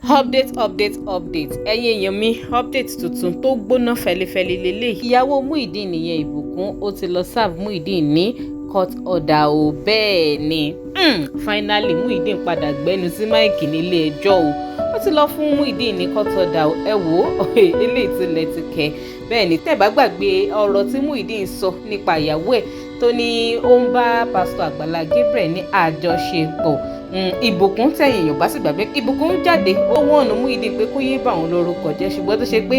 Update, update, update! Ẹ̀yin èèyàn mi, update tuntun tó gbóná fẹlifẹli lélẹ̀. Ìyàwó Muyideen nìyẹn, Ìbùkún, ó ti lọ serve Muyideen ní court order o. Bẹ́ẹ̀ ni, finally Muyideen padà gbẹ́nu sí mic nílé ẹjọ́ o. Ó ti lọ fún Muyideen ní court order o. Ẹ wò ó, eléyìí tilẹ̀ ti kẹ́. Bẹ́ẹ̀ ni, tẹ́ bá gbàgbé ọ̀rọ̀ tí Muyideen sọ nípa ìyàwó ẹ̀ tó ní ó ń bá Pásítọ̀ Àgbàlá Gabriel ní àjọṣepọ̀, Ìbùkún, tẹ̀yìn èèyàn bá sì gbàgbé, Ìbùkún jáde, ó wọ̀nù Muyideen pé kó yé bà òun lórúkọ jẹ́, ṣùgbọ́n tó ṣe pé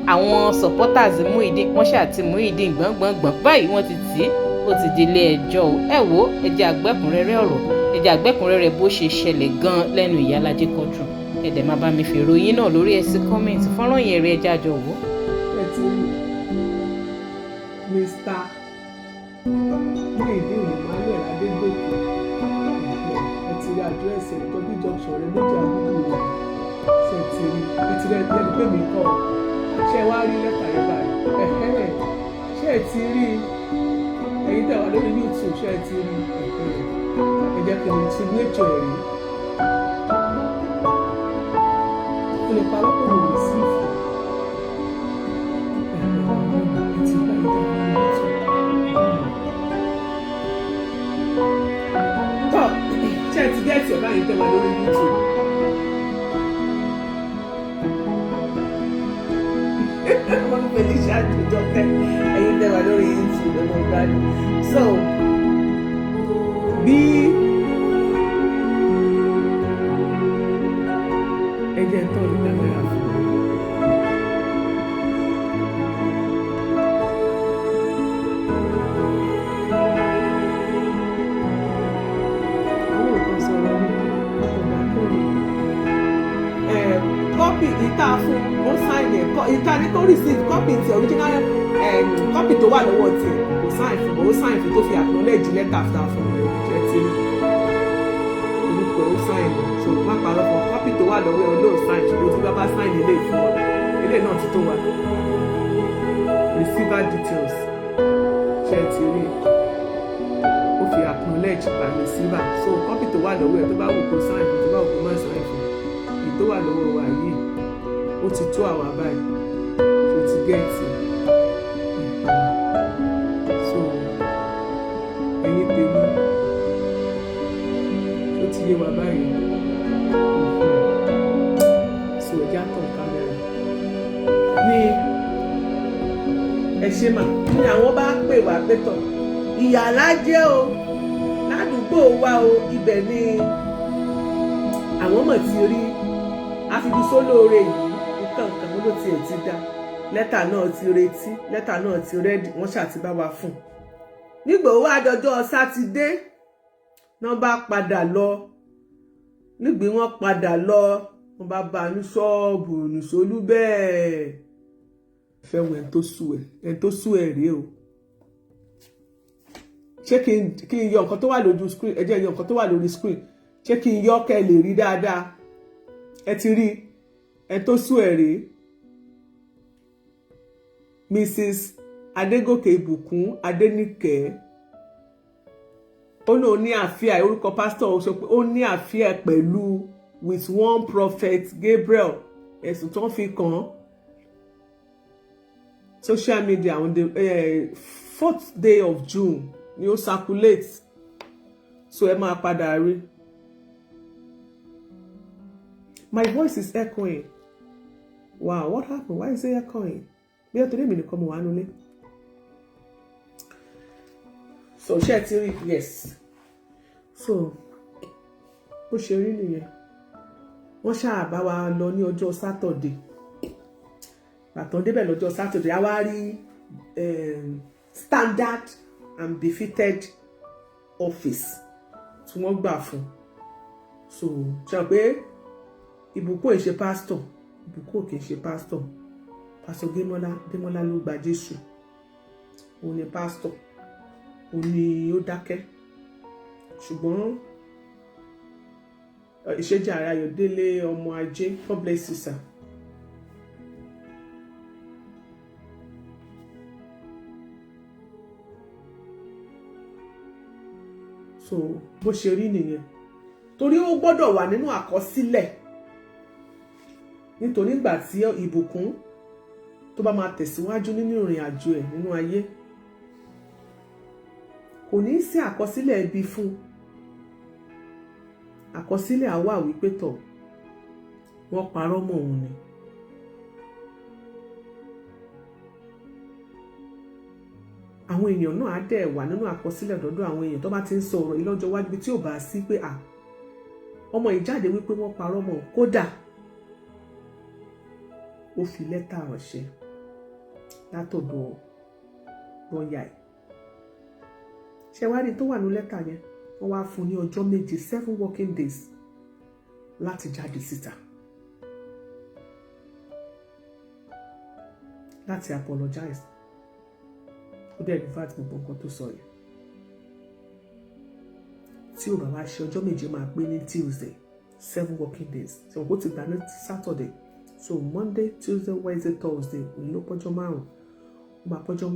àwọn supporters Muyideen, wọ́n ṣáà ti Muyideen gbọ̀ngbọ̀ngbọ̀n báyìí, wọ́n ti tì í, ó ti di ilé ẹjọ́ o. Ẹ wo, ẹ jẹ́ àgbẹ̀kúnrẹ́rẹ́ ọ̀rọ̀, ẹ jẹ́ àgbẹ̀kúnrẹ́rẹ́ bó ṣe ṣẹlẹ̀ gan-an lẹ́nu Ìyálájé Quadri. Ẹ dẹ̀ máa bá mi fèrò yín náà lórí ẹ̀ sí comment. Fọ́nrán yẹn rí, ẹ jẹ́ àjọ wò. Ẹ ti rí Mr. Muyideen Emmanuel Adégòkè, ẹ ti rí àdírẹ́sì ẹ̀, Tọ́bí Junction rẹ méjì, àdúgbò rẹ̀. Ṣe ti rí? Ẹ ti rí ẹni pé mi kọ́ ọ. Ṣé ẹ wá rí lẹ́tà yẹn báyìí? Ṣé ẹ ti rí? Ẹ̀yin tẹ̀ wá lórí YouTube, ṣé ẹ ti rí? Ẹ jẹ́ kí n signature ẹ̀ rí. Ó lè parọ́ pé mo receive ẹ ti rí báyìí, tẹ̀ wá lórí YouTube. Tọ́, ṣé ẹ ti get ẹ̀ báyìí, tẹ̀ wá lórí YouTube? Wọ́n Felicia Jọkẹ́, ẹ̀yin tẹ́ wà lórí YouTube, ẹ̀ mọ̀ gbádùn. So bí ẹ jẹ́ tọ́ ní kámẹ́rà fún mi. Àwọn nǹkan sọ̀rọ̀ ní ọ̀gá kẹ́rin copy ìta fún ó sign ẹ̀, ìta ní kó receive copy ti original copy tó wà lọ́wọ́ tiẹ̀, kò sign fún, ó sign fún tó fi acknowledge letter after fún mi. Ṣe ti rí orúkọ ẹ̀? Ó sign, so má parọ́ fún copy tó wà lọ́wọ́ ẹ̀, olóò sign, ṣùgbọ́n tí bá bá sign ilé fún ọ, ilé náà ti tó wa. Receiver details, ṣe ti rí? Ó fi acknowledge by receiver. So copy tó wà lọ́wọ́ ẹ̀, tó bá wù kó sign fún, tó bá wù kó má sign fún, èyí tó wà lọ́wọ́ wa yìí, ó ti tó àwa báyìí. Tó ti get? So ẹ̀yin tèmi, tó ti yé wa báyìí. So ẹ̀já tàn kámẹ́rà ní. Ẹ ṣe mà ní àwọn bá pè wá pé tọ̀, Ìyálájé o, ládùúgbò wa o, ibẹ̀ ni àwọn mọ̀ ti rí àfibisólóore yìí. Nǹkan kan ló tiẹ̀ ti dá lẹ́tà náà, ti retí lẹ́tà náà, ti ready, wọ́n ṣáà ti bá wa fún un. Nígbà ó wá dọjọ́ Sátidé náà, bá padà lọ, nígbì wọ́n padà lọ, wọ́n bá bá a ní ṣọ́ọ̀bù nìṣolú. Bẹ́ẹ̀ fẹ́ wọ ẹni tó sú ẹ, ẹni tó sú ẹ rèé o. Ṣé kí n yọ nǹkan tó wà lójú screen? Ẹ jẹ́ yọ nǹkan tó wà lórí screen. Ṣé kí n yọ kẹ́ ẹ lè rí dáadáa? Ẹ ti rí ẹ tó sú ẹ rèé, Mrs. Adégòkè Ìbùkún Adéníkẹ́. Ó lóun ní affair, orúkọ pásítọ̀ sọ pé ó ní affair pẹ̀lú with one Prophet Gabriel. Ẹ̀sùn tó ń fi kàn án, social media on the fourth day of June ni ó circulate, so ẹ máa padà rí. My voice is echoing. Wow, what happened? Why is it echoing? Bí ẹ torí èmi nìkan mo wà nulẹ̀. So ṣé ẹ ti rí? Yes. So bó ṣe rí nìyẹn. Wọ́n ṣáà bá wa lọ ní ọjọ́ Saturday. Bàtàn débẹ̀ lọ́jọ́ Saturday, a wá rí standard and befitted office tí wọ́n gbà fún. So ṣe pé Ìbùkún ò ṣe pásítọ̀, Ìbùkún ò kì í ṣe pásítọ̀. Pásítọ̀ Démọ́lá, Démọ́lá ló gba Jésù, òun ni pásítọ̀, òun ni ó dákẹ́. Ṣùgbọ́n ìṣèjà Ayọ̀délé ọmọ ajé, God bless you, sir. So bó ṣe rí nìyẹn, torí ó gbọ́dọ̀ wà nínú àkọsílẹ̀. Nítorí ìgbà tí Ìbùkún tó bá máa tẹ̀síwájú nínú ìrìn àjò ẹ̀ nínú ayé, kò ní í sí àkọsílẹ̀ ibi fún un. Àkọsílẹ̀ á wà wípé tọ̀, wọ́n parọ́ mọ́ òun ni. Àwọn èèyàn náà á dẹ̀ wà nínú àkọsílẹ̀ dọ́dọ̀ àwọn èèyàn tó bá ti ń sọ ọ̀rọ̀ yìí lọ́jọ́ iwájú, bí tí ò bá sí pé à ọmọ yìí jáde wípé wọ́n parọ́ mọ́ òun, kódà ó fi lẹ́tà ránṣẹ́ látọ̀dọ̀ lọ́ọ̀yà ẹ̀. Ṣé wá rí tó wà ní lẹ́tà yẹn? Wọ́n wá fún un ní ọjọ́ 7, 7 working days, láti jáde síta láti apologize. Ó dẹ̀ revert gbogbo nǹkan tó sọ yẹn. Tí ò bá wá ṣe, ọjọ́ 7 máa pé ní Tuesday. 7 working days, ṣe wọn kó ti gbà ní Saturday, so Monday, Tuesday, Wednesday, Thursday, òní ló pọ́jọ́ 5. Ó máa pọ́jọ́,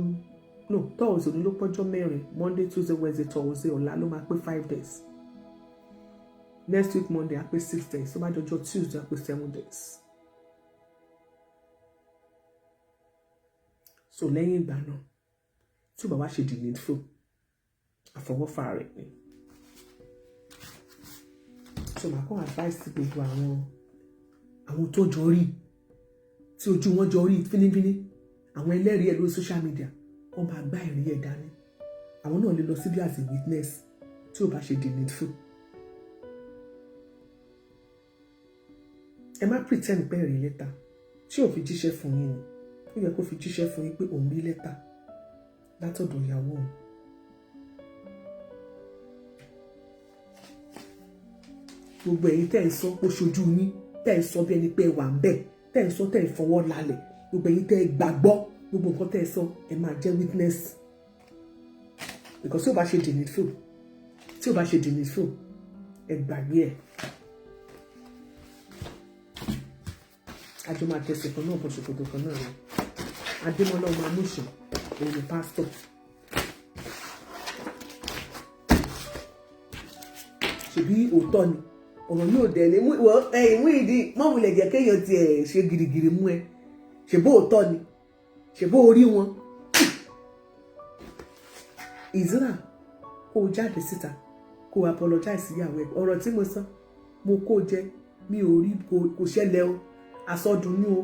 no, Thursday, òní ló pọ́jọ́ 4. Monday, Tuesday, Wednesday, Thursday, ọ̀la ló máa pé 5 days. Next week Monday á pé 6 days. Tó bá dọjọ́ Tuesday, á pé 7 days. So lẹ́yìn ìgbà náà, tí ò bá wá ṣe the needful, àfọwọ́fà rẹ̀ ni. So màá kàn advice gbogbo àwọn tó jọ rí, tí ojú wọn jọ rí fínífíní, àwọn ẹlẹ́rìí ẹ̀ lórí social media, wọ́n bá gbá ẹ̀rí ẹ̀ dání. Àwọn náà lè lọ síbi as a witness tí ò bá ṣe the needful. Ẹ má pretend pé ẹ̀rí lẹ́tà tí ò fi jíṣẹ́ fún yín ni. Ó yẹ kó fi jíṣẹ́ fún yín pé òun rí lẹ́tà látọ̀dọ̀ ìyàwó òun. Gbogbo ẹ̀yin tẹ́ ń sọ pé ṣojú yín, tẹ́ ń sọ bí ẹni pé ẹ wà ń bẹ̀, tẹ́ ń sọ, tẹ́ ń fọwọ́ lálẹ̀, gbogbo ẹ̀yin tẹ́ ẹ gbàgbọ́ gbogbo nǹkan tẹ́ ẹ sọ, ẹ máa jẹ́ witness, because tí o bá ṣe the needful, tí o bá ṣe the needful, ẹ gbàgbé ẹ. Àjọ máa tẹsẹ̀ kan náà bọ̀ ṣòkòtò kan náà ni. Adémọlá ọmọ amúṣe, òun ni pásítọ̀. Ṣèbí òótọ́ ni ọ̀rọ̀ yóò dẹ̀ ní mú ìdí mọ́wulẹ̀ jẹ́ kéèyàn tiẹ̀ ṣe girigiri mú ẹ. Ṣèbó òótọ́ ni, ṣèbó orí wọn ìzúra, kó o jáde síta, kó o apologize síyàwó ẹ. Ọ̀rọ̀ tí mo sọ, mo kó jẹ, mi ò rí, kò ṣẹlẹ̀ o, àsọdùnú o,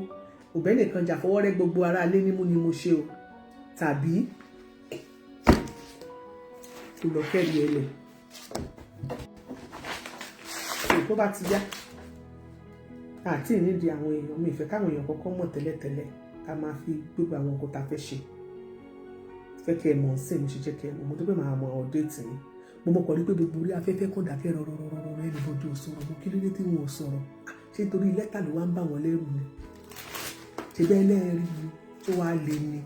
òbẹ́ nìkan jà, fọwọ́rẹ́ gbogbo ara ilé nímú ni mo ṣe o, tàbí kó lọ kẹ́rì ẹ lẹ̀. Tó bá ti yá àti ìnídìí àwọn èèyàn mi, ìfẹ́ káwọn èèyàn kọ́kọ́ mọ̀ tẹ́lẹ̀tẹ́lẹ̀, ká máa fi gbogbo àwọn nǹkan tá a fẹ́ ṣe, fẹ́ kẹ́ ẹ mọ̀ sí mo ṣe jẹ́ kẹ́ ẹ mọ̀. Mo tó pé màá mọ update ni. Mo mọ̀ kọ́ rí pé gbogbo orí afẹ́fẹ́ kàn dákẹ́ rọrọrọrọ, anybody ò sọ̀rọ̀ mọ́. Kí ló dé tí wọn ò sọ̀rọ̀? Ṣé nítorí lẹ́tà ló wá ń bà wọ́n lẹ́rù ni? Ṣe bẹ́ẹ̀ lẹ́ẹ̀rí ni tó wá lé ni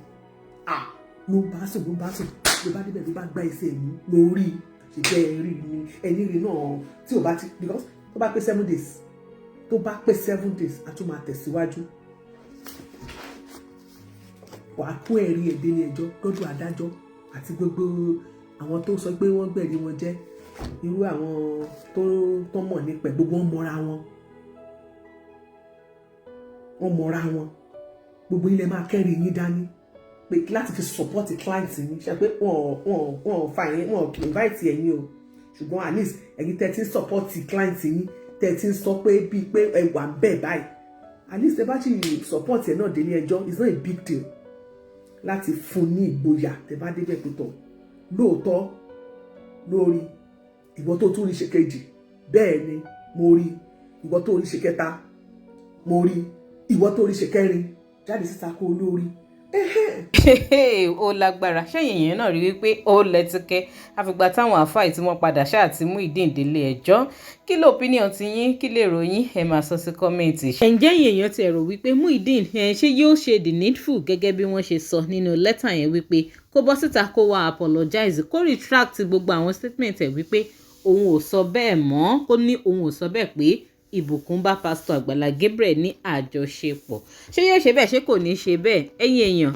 ló bá sùn, ló bá sùn, ló bá débẹ̀, ló bá gbá ẹsẹ̀ mú lórí. Ṣe bẹ́ẹ̀ rí ni ẹni rí náà tí ò bá ti, because tó bá pé 7 days, tó bá pé 7 days, a tún máa tẹ̀síwájú. Wàá kó ẹ̀rí ẹ̀ délé ẹjọ́ lọ́dọ̀ adájọ́ àti gbogbo àwọn tó sọ pé wọ́n gbẹ̀rí wọn jẹ́, irú àwọn tó mọ̀ nípa ẹ̀, gbogbo wọn mọra wọn, wọ́n mọra wọn. Gbogbo ilẹ̀ máa kẹ́rì yín dání pé láti fi support client yín, ṣe pé wọ́n fa yín, wọ́n invite ẹ̀yin o, ṣùgbọ́n at least ẹ̀yin tẹ́ ti ń support client yín, tẹ́ ti ń sọ pé bíi pé ẹ wà ń bẹ̀ báyìí, at least ẹ bá sì support ẹ̀ náà délé ẹjọ́, it's not a big deal láti fún ní ìgboyà. Tẹ́ bá débẹ̀ pé tọ̀, lóòótọ́ lórí ìwọ tó tún rí ṣe kejì, bẹ́ẹ̀ ni mo rí ìwọ tó rí ṣe kẹta, mo rí ìwọ tó rí ṣe kẹrin, jáde síta kó lórí. Ó lágbára. Ṣẹ́yìn èèyàn náà rí wípé ó lẹ́tìkẹ́ àfìgbà táwọn àáfàá tí wọ́n padà ṣáà ti mú ìdíǹdélé ẹjọ́. Kí ló opinion ti yín? Kí lè ròyìn? Ẹ máa sọ sí comment. Ǹjẹ́ èèyàn ti rò wípé Muyideen ṣé yóò ṣe the needful gẹ́gẹ́ bí wọ́n ṣe sọ nínú lẹ́tà yẹn, wípé kó bọ́ síta, kó wá apologize, kó retract gbogbo àwọn statement ẹ̀, wípé òun ò sọ bẹ́ẹ̀ mọ́, kó ní òun ò sọ bẹ́ẹ̀ pé Ìbùkún bá Pásítọ̀ Àgbàlá Gabriel ní àjọṣepọ̀? Ṣé yóò ṣe bẹ́ẹ̀? Ṣé kò ní ṣe bẹ́ẹ̀? Ẹ̀yin èèyàn,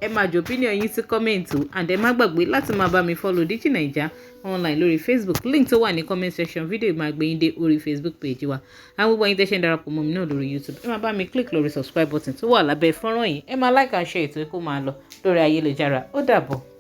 Ẹ máa jọ opinion yín sí comment o, and ẹ má gbàgbé láti máa bá mi follow Digi Naija Online lórí Facebook. Link tó wà ní comment section fídíò máa gbé yín dé orí Facebook page wa. Àwọn gbogbo yín tẹ́ ṣe ń darapọ̀ mọ́ mi náà lórí YouTube, ẹ máa bá mi click lórí subscribe button tó wà lábẹ́ fọ́nrán yìí. Ẹ máa like and share ètò kó máa lọ lórí ayélujára. Ó dàbọ̀.